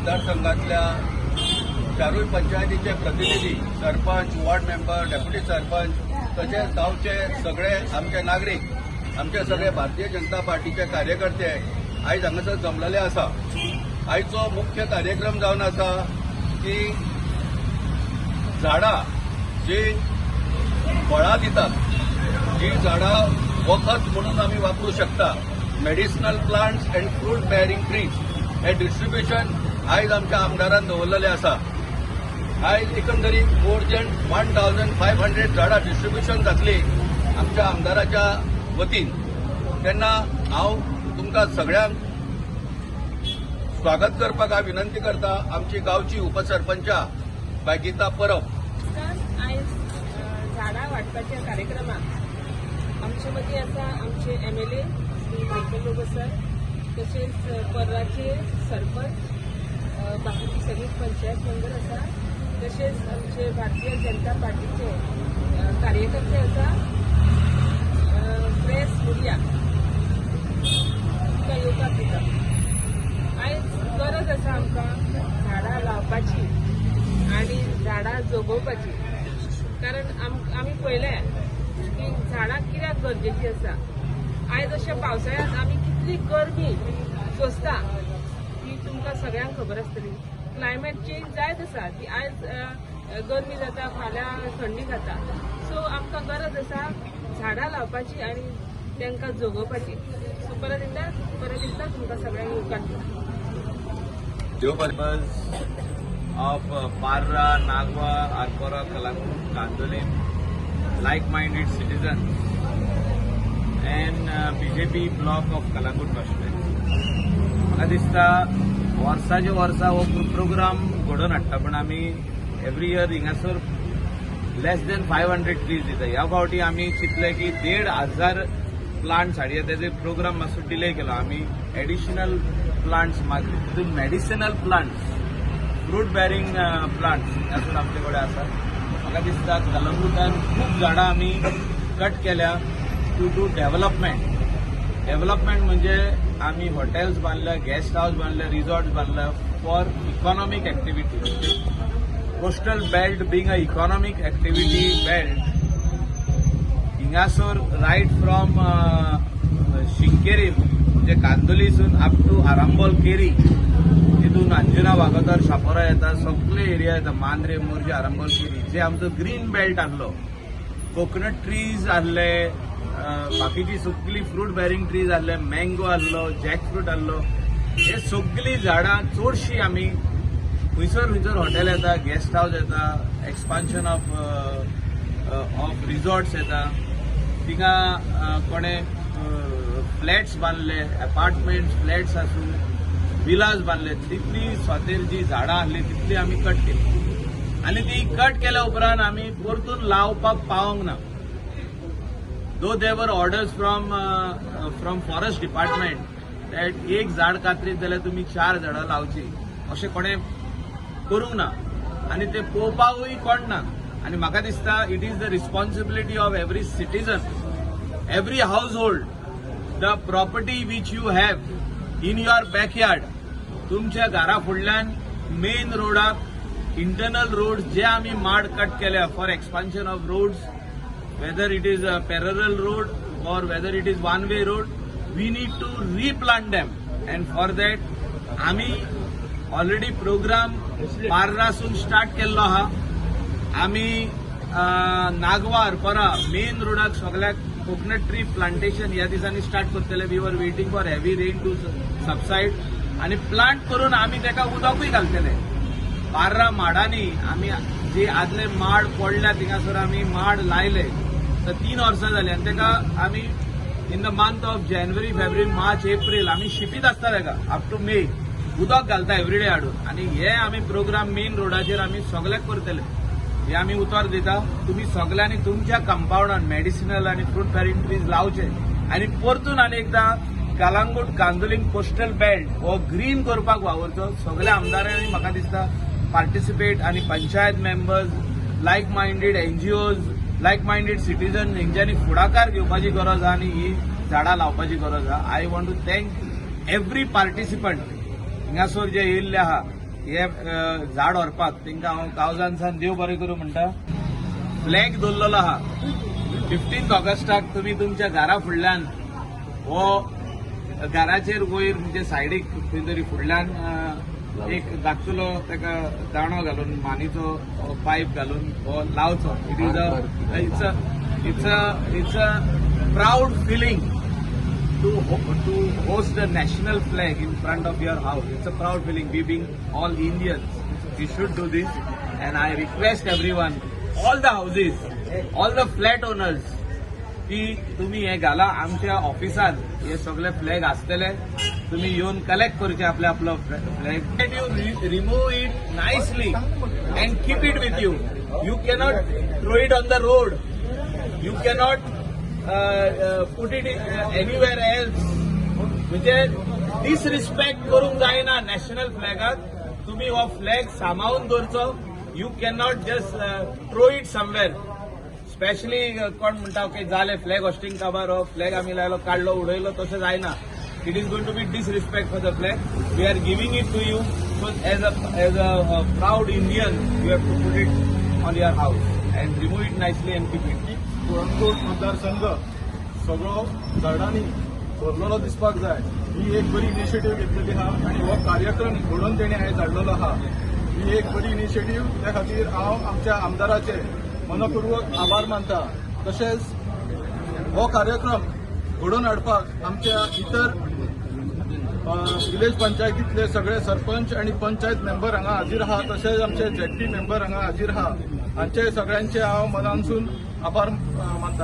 मतदारसंघातल्या चारूय पंचायतीचे प्रतिनिधी, sarpanch, ward member, deputy sarpanch, तशेंच गांवचे सगळे आमचे नागरीक, आमचे सगळे भारतीय जनता पार्टीचे कार्यकर्ते आयज हांगासर जमलेले आसा. आयचो मुख्य कार्यक्रम जावन आसा की झाडां जी फळां दितात, जी झाडां वखद म्हणून आमी वापरूं शकता, medicinal plants and fruit bearing trees, hey distribution आयज आमच्या आमदारान दवरलेलें आसा. आयज एकंदरीत more than 1500 झाडां डिस्ट्रिब्युशन जातली आमच्या आमदाराच्या वतीन. तेन्ना हांव तुमकां सगळ्यांक स्वागत करपाक हांव विनंती करता आमची गांवची उपसरपंचा बाय गीता परब. नमस्कार. आयज झाडां वाटपाच्या कार्यक्रमाक आमचे मदीं आसा आमचे MLA Shri Michael Lobo sir, तशेंच पर्राचे सरपंच, बाकीची सगळी पंचायत मेंबर आसा, तशेंच आमचे भारतीय जनता पार्टीचे कार्यकर्ते आसा, प्रेस मिडिया तुमकां येवकार दिता. आयज गरज आसा आमकां झाडां लावपाची आनी झाडां जगोवपाची, कारण आमी पळयलें की झाडां कित्याक गरजेची आसा. आयज अशा पावसाळ्यांत आमी कितली गरमी सोंसता ती तुमकां सगळ्यांक खबर आसतली. क्लायमेट चेंज जायत आसा ती आयज गरमी जाता, फाल्यां थंडी जाता. सो आमकां गरज आसा झाडां लावपाची आनी तांकां जगोवपाची. सो परत एकदां, परत एकदां तुमकां सगळ्यांक येवकार दिता. देव. Members of Parra, Nagwa, Arpora, Calangute, Candolim, like-minded citizens and BJP block of Calangute constituency. म्हाका दिसता वर्साचे वर्सा हो प्रोग्राम घडोवन हाडटा, पण आमी every year हिंगासर less than 500 trees दिता. ह्या फावटी आमी चिंतलें की 1500 प्लांट्स हाडया. तेजे प्रोग्राम मातसो डिले केलो. आमी एडिशनल प्लांट्स मागले. तितून medicinal plants, fruit bearing plants हातून आमचे कडेन आसा. म्हाका दिसता कलंगूटान खूब झाडां आमी कट केल्या टू do development. Development म्हणजे आमी हॉटेल्स बांदल्या, गेस्ट हाऊस बांदल्या, रिसॉर्ट बांदल्या for economic activity. Coastal belt being a economic activity belt, हिंगासर right from Shinkeri म्हणजे कांदोलीसून अप टू आरांबोल केरी, तितून अंजुना, वागोदर, शापोरा येता, सगळे एरिया येता, मांद्रे, मोरजे, आरांबोल केरी, जे आमचो ग्रीन बेल्ट आहलो, कोकोनट ट्रीज आहले, बाकीची सगळी फ्रूट बेरिंग ट्रीज आहले, मँगो आहलो, जॅक फ्रूट आहलो, हे सगळीं झाडां चडशीं आमी खंयसर खंयसर हॉटेल येता, गेस्ट हाऊस येता, एक्सपान्शन ऑफ रिसॉर्ट्स येता, थिंगा कोणे फ्लॅट्स बांदले, अपार्टमेंट्स, फ्लॅट्स आसूं, विलास बांदले, तितली स्वातेर जी झाडां आहली तितली आमी कट केली आनी ती कट केल्या उपरांत आमी परतून लावपाक पावोंक ना, though there were orders from forest department that एक झाड कातरीत जाल्यार तुमी चार झाडां लावची. अशें कोणें करूंक ना आनी ते पळोवपाकूय कोण ना. आनी म्हाका दिसता it is the responsibility of every citizen, every household, the property which you have in your backyard. तुमच्या घरा फुडल्यान मेन रोडाक, इंटरनल रोड जे आमी माड कट केल्या for expansion of roads, whether it is a parallel road or whether it is one way road, we need to replant them. And for that आम्ही already programme पार्रासून start केल्लो आहा. आमी Nagwa, Arpora main रोडाक सगळ्याक coconut tree plantation ह्या दिसांनी start करतले. We were waiting for heavy rain to subside आनी plant करून आमी ताका उदकूय घालतले. पार्रा माडांनी आमी जे आदले माड पडल्या थिंगासर आमी माड लायले तर 3 वर्सां जाली आनी ताका आमी in the month of January, February, March, April आमी शिपीत आसता. ताका अप टू मे उदक घालता एवरीडे हाडून. आनी हे आमी प्रोग्राम मेन रोडाचेर आमी सगल्याक करतले हे आमी उतर दिता. तुमी सगल्यांनी तुमच्या कंपाउंडान मेडिसिनल आनी फ्रूट बेरिंग ट्रीज लावचे आनी परतून आनी एकदां कलांगूट कांदोलीम कोस्टल बेल्ट हो ग्रीन करपाक वावुरचो. सगल्या आमदारांनी म्हाका दिसता पार्टिसिपेट आनी panchayat members, like minded NGOs, like minded citizen हेंच्यांनी फुडाकार घेवपाची गरज आहा आनी ही झाडां लावपाची गरज आहा. I want to thank every participant. हिंगासर जे येयल्ले आहा. हे झाड व्हरपाक तांकां हांव कावजानसान देव बरें करूं म्हणटा. फ्लॅग दवरलेलो आहा. 15 ऑगस्टाक तुमी तुमच्या घरा फुडल्यान हो घराचेर वयर म्हणजे सायडीक खंय तरी फुडल्यान एक धाकटुलो ताका दांडो घालून, मानीचो पायप घालून हो लावचो. It is a it's a proud feeling to host the national flag in front of your house. It's a proud feeling. We being all Indians, we should do this. And I request everyone, all the houses, all the flat owners, की तुम्ही हे घाला. आमच्या ऑफिसात हे सगळे flag आसतले, तुम्ही येवन कलेक्ट करचे आपले आपलो flag. You remove it nicely and keep it with you. You cannot throw it on the road, you cannot put it anywhere else. म्हणजे डिसरिस्पेक्ट करूंक जायना नॅशनल फ्लॅगाक. तुम्ही हो फ्लॅग सांबाळून दवरचो. You cannot just throw it somewhere. Specially कोण म्हणटा, okay जाले, फ्लॅग होस्टिंग काबार, हो फ्लॅग आमी लायलो, काडलो, उडयलो, तशें जायना. It is going to be disrespect for the flag. We are giving it to you, so as a proud Indian you have to put it on your house and remove it nicely and keep it. Calangute मतदारसंघ सगळो झाडांनी भरलेलो दिसपाक जाय, ही एक बरी initiative घेतलेली आहा आनी हो कार्यक्रम घडोवन तेणी आयज हाडलेलो आहा. ही एक बरी इनिशिएटीव, त्या खातीर हांव आमच्या आमदाराचे मनपूर्वक आभार मानता. तशेंच हो कार्यक्रम घडोवन हाडपाक आमच्या इतर विलेज पंचायतीतले सगळे सरपंच आणि पंचायत मेंबर हांगा हाजीर आहा, तशेंच आमचे झेडपी मेंबर हांगा हाजीर आहा. हांचे सगळ्यांचे हांव मनानसून आभार मानता.